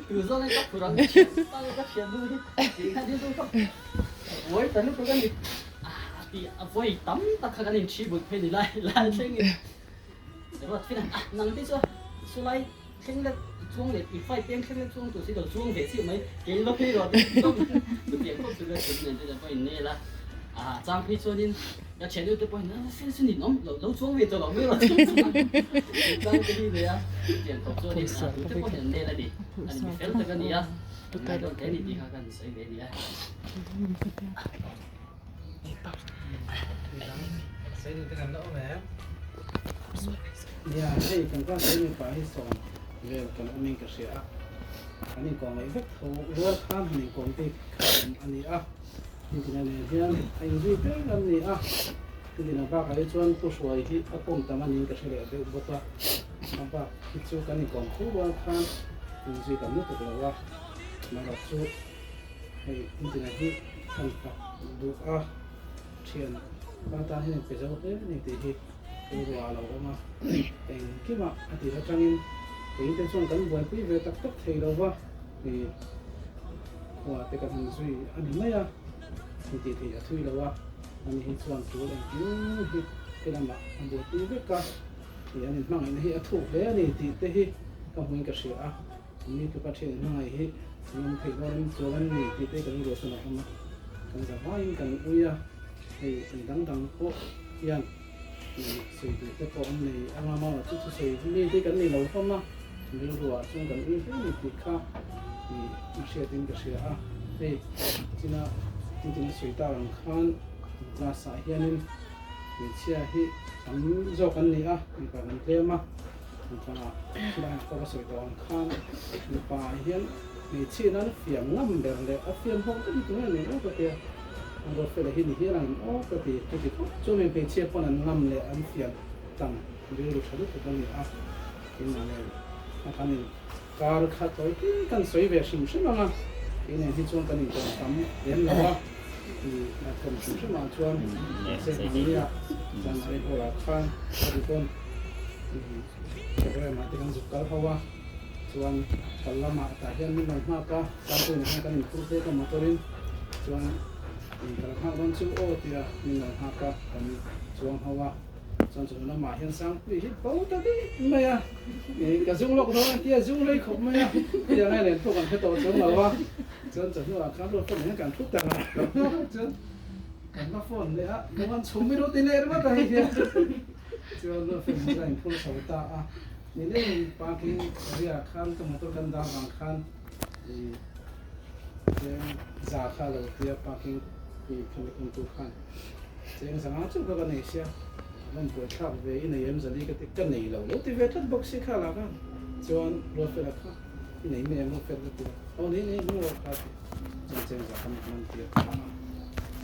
Tu zawng hi ka phurh ang thian ta ka thiannu hi tih khan hi chu ka buai ta lutuk a ni. A ti a vawi tam tak kha kan inthi but phei ni lai lai thlengin Ruatfela ah nang te chu chulai Thleng lek chuang leh i fai peng thleng lek chuang tur si lo chuang ve chiah mai kei lo phei rawh tih hlawm chutiang khawp chu ka chhun nen te pawh in nel a ah chang phei chuanin ka thian deuh te pawhin a fel chu ninawm lo lo chuang ve tawh lo mai rawh tih chang te hi nei a chutiang khawp chuanin ah tu te pawh hian an nel a ni ani mi fel tak a ni a ngaidawm hle a ni tih kha kan sawi ve a ni a. Nia, hei kan class hi mipa hi sawm vel kan awmin ka hria a, kan inkawm ngaih vek tho rual khan han inkawm bik kha awm a ni a, Tintina nen hian a inzui ber an ni a, Tintina bakah hi chuan Pu Hruai hi a kawm tam a niin ka hre leh deuh bawk a, a bak hi chu kan inkawm tho rual khan inzui tam lutuk lo a, amaherawhchu Hei Tintina hi kan fak duh a, thian pa tan hian pe zo hle a ni tih hi rilru ah a lo awm a, engkimah a tir atangin kei te chuan kan buaipui ve tak tak thei lo va, ih khua te kan han zui a ni mai a, hei tih theih a thui lo a, ani hi chuan tul engkim hi he lamah a buaipui vek a, ih an inhmangaihna hi a thuk hle a ni tih te hi ka hmuin ka hria a. Mi tluka thian hmangaih hi an awm theih dawn in chuan an ni tih te kan ruahsan a awm a, kan za vaiin kan ui a, hei an dang dang pawh hian sawi duh te pawh an nei anga maw chu thusawi mi te kan nei lo hlawm a, rilruah chuan kan ui hle a ni tih kha a hriatin ka hria a, hei china tin a sawi tak ang khan class ah hianin hmeichhia hi tam zawk an ni a, mipa kan tlem a. Mipa thilaiah pawh ka sawi tawh ang khan mipa ah hian hmeichhia nan fiam ngam ber leh a fiam ho tak hi tunge ni aw ka tia an Ruatfela hi ni hial ang aw ka ti chuti khawp chu mi hmeichhia pawn an ngam leh an fiam tam rilru tha lutuk a ni a keimah nen a kan in kar kha tawi te kan sawi ve hrim hrim ang a kei nen hi chuan kan inkawm tam lem lo a i a thawm hrim hrim ah chuan mahse hmangnia zan ah hall ah khan ka ti tawn. Programme ah te kan zuk kal ho a, chuan kal lamah tah hian min lo nghak a, Sangpuiin hian kan inphur phek a motor in, chuan ka lo nghak dawn chu aw tia min lo nghak a, kan chuang ho a, chuan chawhnu lamah hian Sangpui hi bo ta daih mai a, ka zung lawk dawn a tia zung rei khawp mai a, hetiang ngai len pawh kan hre tawh chuang lo a, chuan chawhnu ah khan ruat phone hian kan thut ta ngar chuan kan la phone leh a, nungan chhum i ru ti leh ringawt a hei hian. Chuan Ruatfela chu a inphur chho ta a, nileng parking area khan ka motor kan dah vang khan ih tlem za kha lo tia parking ih khami kawngtu khan. Cheng zanga chu ka ka nei sia, a rawn buaithlak ve i nei em Zali ka ti, ka nei lo lo ti ve tlat bawk si kha lah khan chuan Ruatfela kha i nei mai em Ruatfela ka ti a, aw nei nei hmang rawh kha a ti, chuan cheng za kha min man tir ta a,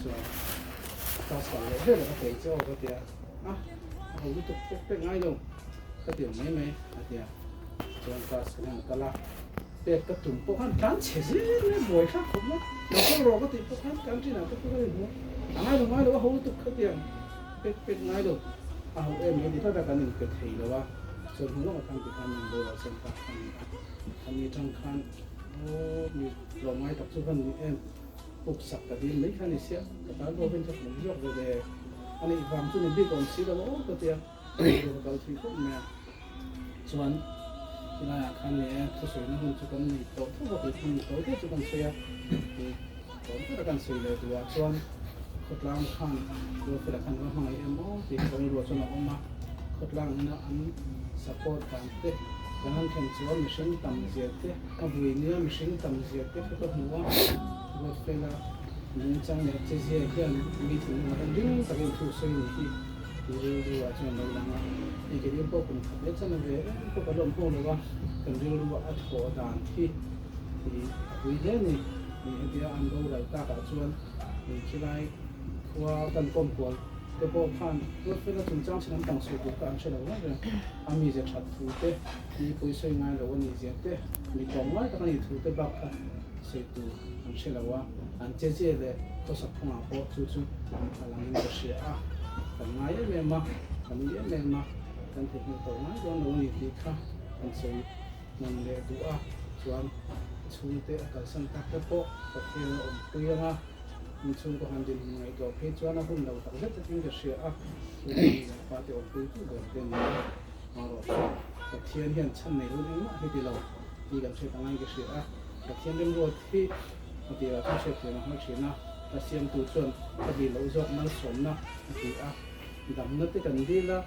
chuan class kal leh vel a ka peih che aw ka ti a, a a ho lutuk pek pek ngai lo ka ti ang mai mai a ti a, chuan class kan han kal a. Pek ka tum pawh khan tlan chhe zel mai a buai thlak khawp mai. Lo kal rawh ka tih pawh khan canteen ah te pawh ka inhmu a, a ngai lo ngai lo a ho lutuk khatiang pek pek ngai lo a ho em mai ti tlat a kan inpe thei lo a, chuan hnu lawkah khan tikhan min boral sen tak a ni a, khami atang khan aw mi tlawm ngai tak chu van ni em, puk sak ka dil mai kha ni sia, ka tan pawh vin kha hmu zawk ve ve a nih vang chu ni bik awm si lo aw ka ti a, ka kal thui khawp mai a. Chuan chulaiah khan ni e, thusawina hun chu kan nei tawh tho bawk i, hun tawh deuh chu kan sawi a, i tawh deuh kan sawi leh duhah chuan khawtlang khan Ruatfela khan va hmangaih em aw tih ka rilruah chuan a awm a, khawtlang ina an support dan te kan han thlen chuan mihring tam zia te, a vui nia mihring tam zia te kha ka hmu a, Ruatfela nungchang leh chezia hian mi thinlungah hian ring takin thu sawi ni hi. Tih rilru ah chuan a lo lang a, hei ke ding pawh kum khat leh chan a ve em pawh ka lawm ho lo a, kan rilru a a thawh dan hi ih a pui hle a ni. Ih hetia an boral tak ah chuan ih khilai khua kan kawm kual te pawh khan Ruatfela chungchang chin an tang suh tur kha an hre lo reng reng, a mize that thu te, mi pawi sawi ngai lo a nih zia te, mi tlawm ngai tak a nih thu te bak kha sawi tur an hre lo a, an che che leh khawsak phungah pawh chu chu a langin ka hria a, kan ngai em em a, kan ui em em a, kan theihnghilh tawh ngai dawn lo a ni tih kha kan sawi hmun leh duh a, chuan chhungte a kalsan tak te pawh Pathian a awmpui ang a, in chhungkaw han dinhmun ngaihtuah phei chuan a hun lo tak zet zetin ka hria a, chu chu mi leh pa te awmpui tu ber te ni a, marawh chu Pathian hian chhan nei hun engmah hi ti lo tih kan hriat angai ka hria a, Pathian remruat hi a tirah chuan hriatthiam a hmang thin a, a siamtu chuan ka dil loh zawk malsawmna a ti a, damna te kan dil a,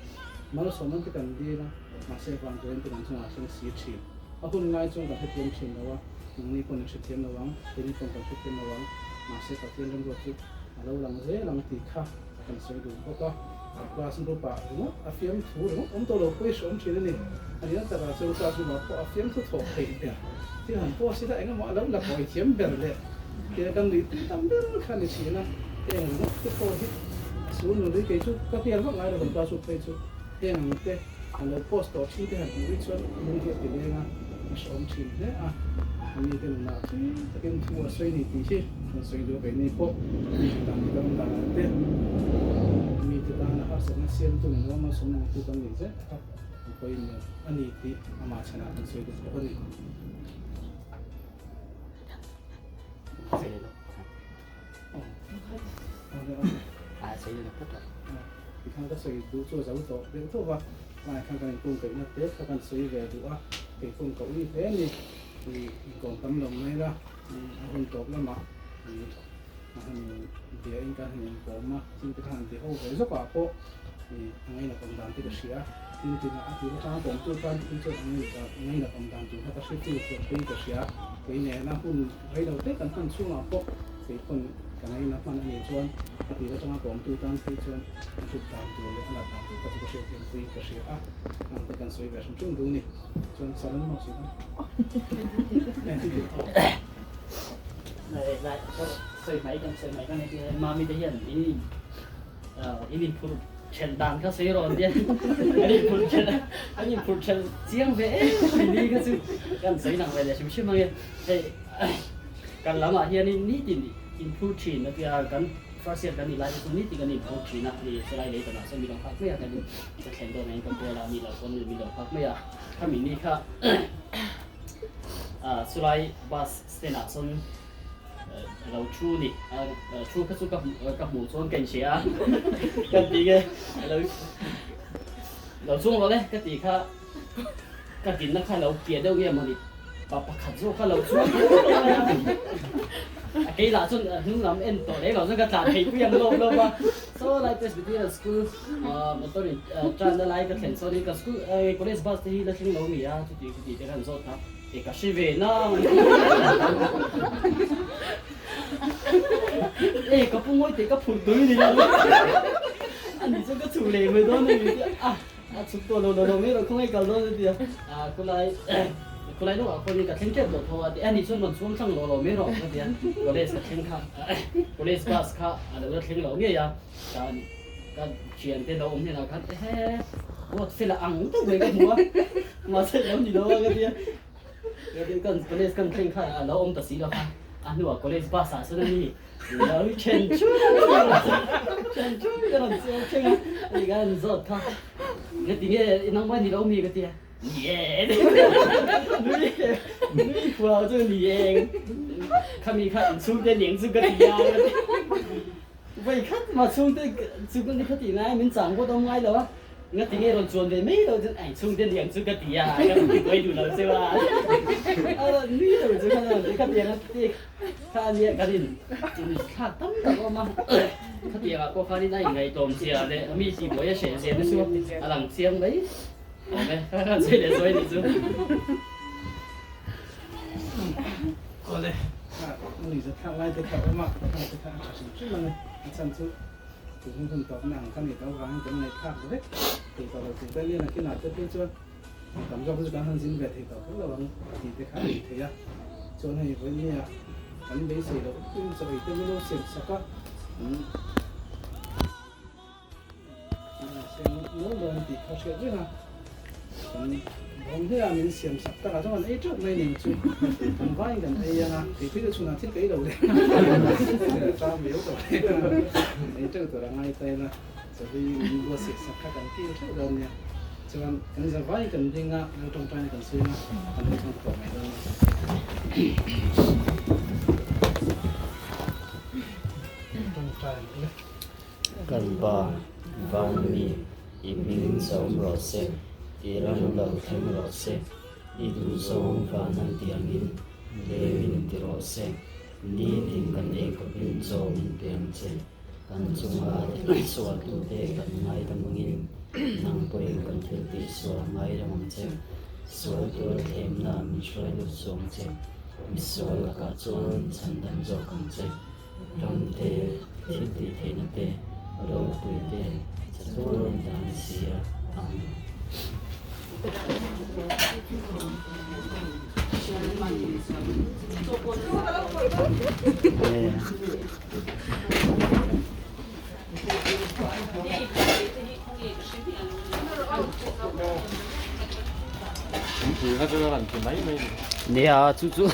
malsawmna te kan dil a, mahse vang turin te kan chungah thleng si thin. A hun lai chuan kan hrethiam thin lo a, nangni pawn in hrethiam lo ang, keini pawn kan hrethiam lo ang, mahse Pathian remruat chu a lo lang zel ang tih kha kan sawi duh bawk a. Class group ah ringawt a fiamthu ringawt awm tawh lo pawh i hreawm thin a ni. A nihna takah chuan class group ah pawh a fiamthu thawh theih ber thil han post ila engemaw a lo la kawi thiam ber leh tia kan nuih pui tam ber kha a ni thin a. Heng ringawt te pawh hi a sul nul hi kei chu ka hnial vak ngai lo kan class group phei chu heng ang te an lo post tawh thin te han hmuh hi chuan lung hi a ti leng a, a hreawm thin hle a. Ani te nunah thui takin thu a sawi ni tih hi kan sawi duh a keini pawh dan leh kan awm danah te mite tana harsatna siamtu ni lo malsawmna ngeitu kan nih zel kha a pawimawh a ni tih amah chhanah kan sawi duh bawk a ni. Tikhan ka sawi duh chu a zo tawh deuh tawh va, tlaiah khan kan inkung kaihna te kha kan sawi ve duh a, kei paw'n ka ui hle a ni. Ih inkawm tam lo mai la, a hun tawp lamah ih a han bia in kan han inkawm a, thil te kha han ti ho ve zawk ah pawh ih a ngainat awm dan te ka hria a, tin tinah a tir atanga kawmtu tan thil chuan a ngainat awm dan tur kha ka hre chu chuan pui ka hria, kei nena hun rei lo te kan hman chhungah pawh kei pawn ka ngaina hman a nih chuan a tir atanga kawmtu tan phei chuan a hlut dan tur leh a nat dan tur kha chu ka hriat thiam pui ka hria a, ang te kan sawi ve hrim hrim duh a ni. Chuan saran maw si kha? Sawi mai kan sawi mai kan heti mami te hian in in inphur then dan kha sawi rawh an tia an inphur then an inphur then chiang ve em mai ni kha chu kan sawi nang ve leh hrim hrim ange hei kan lamah hianin nitin inphur thin a tia kan first year kan nih lai te chu nitin kan inphur thin a ni chulai lei tanah chuan mi lo nghak mai a kan ka thlen dawn ang ka call a mi lo pawn mi lo nghak mai a khami ni kha chulai bus stand ah chuan lo thu ni thu kha chu ka ka hmuh chuan ka inhria a ka ti nge lo lo chuang rawh le ka tih kha ka dinna kha lo piah deuh nge mawni pa pakhat zawk kha lo chuang a kei lah chuan hnung lam en tawh leh lo chuan ka tlan theih pui ang lawp lawp a saw lai Presbyterian school motor in tan na lai ka thlen sawn in ka school college bus te hi la thleng lo mi a chuti chuti te khan zawt kha E ka hre ve nang. E ka pu ngawi teh ka phurh tui ni lo ani chu ka chhuk leh mai dawn a ni tia a a chhuk tawh lo lo mai rawh khawngaih kal dawn a tia a khulai khulai lawkah khuanin ka thleng tep tawh tho a tia ani chuan rawn chhuang thlang lo lo mai rawh ka tia college ka thleng kha college bus kha a lo la thleng lo ngei a ka ka thiante lo awm hnenah khan ehe ruat fela ang deuh mai ka hmu a mahse lo ni lo a ka tia. Kan college kan thleng kha a lo awm ta si lo kha a hnuah college bus ah chuan a ni lo then chui then chui ka rawn chiang thleng a ani khan an zawt kha nga ti nge nangmah ni lo mi ka tia ni e nui nui huau chu ni e khami kha inchhungte ning chu ka ti a Vawi khat mah chhungte chu ka ni kha tih ngai min chang pawh awm ngai lo a, nga ti nge rawn chuan ve mai lo chuan ai chhungte niang chu ka ti a, ka rawn ti buai duh lo cheu a, a rawn nui lo chu khan a rawn ti khatiang a ti kha a nia kan in thlak tam tak awm a, khatiang ah pawh khanin a inngaihtlawm zia leh mi tih buai a hreh zia te chu a lang chiang mai awm e, kha khan sawi leh sawi a nih chu. Awle, a nuihzat thlak lai te kha a awm a, heng te kha a tha hrim hrim a ni. A chhan chu tun hun hun tawpna ang kha ni tawh avangin kan ngaihthlak vek thei tawh lo tih te ania nakinah te phei chuan tam zawk te chu kan han zin ve thei tawh kher lo ang tih te kha a ni thei a. Chuan hei vawinia kan beisei loh in chaw ei te min lo siam sak a, Siam dawn tih kha hriat reng a, kan bawm hle a min siam sak takah chuan kan ei teuh mai nen chu kan vaiin kan ei ang a, kei phei chu chhunah thil ka ei lo leh ṭam viau tawh leh kan ei teuh tur a ngai ta ila chawi min buatsaih sak kha kan kil theuh dawn nia, chuan kan za vaiin kan ding a, lo tawngtaina kan sawi ang a, kan lo chhang ta tawh mai dawn a ni. Tawngtai ang le. Kan Pa, van mi, i hming chawm rawh se, i ram lo thleng rawh se, i duhzawng van an ti angin lengin ti rawh se, nitin kan eikhawpin chaw min pe ang che, kan chunga sualtute kan ngaidam angin nang pawhin kan thil tihsual ngaidam ang che, sual tur thlemna min hruai lut suang che, misual lakah chuan min chhandam zawk ang che. Ram te, thil tih theihna te, ropui te, chatuan dan sia ang. Nia chu chu.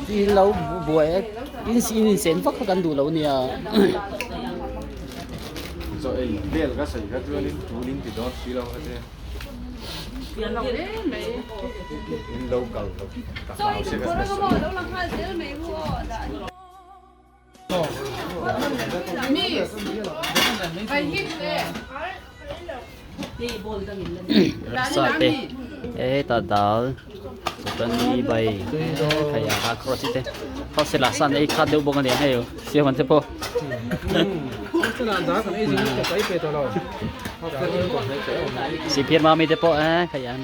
Tin lo buai a in in insen vak kha kan duh lo nia. Chaw ei vel ka sawi kha chuanin tul in ti dawn si lo kha che. In lo kal lo ka hlau se ka sawi. Sa te heta dal chutani bai khai a cross te hostel ah san ei khat deuh bawk ania hei siam an te pawh sihphir mami te pawh eh khai an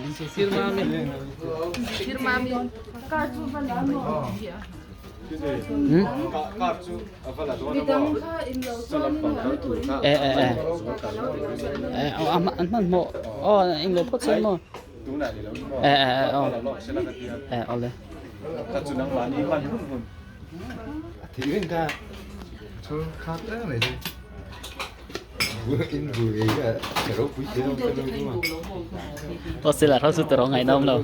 e e e e an hmanhmawh aw englo phawt se maw e e e aw e awle Aw sila rau chu tawrh ngaihnawm lo.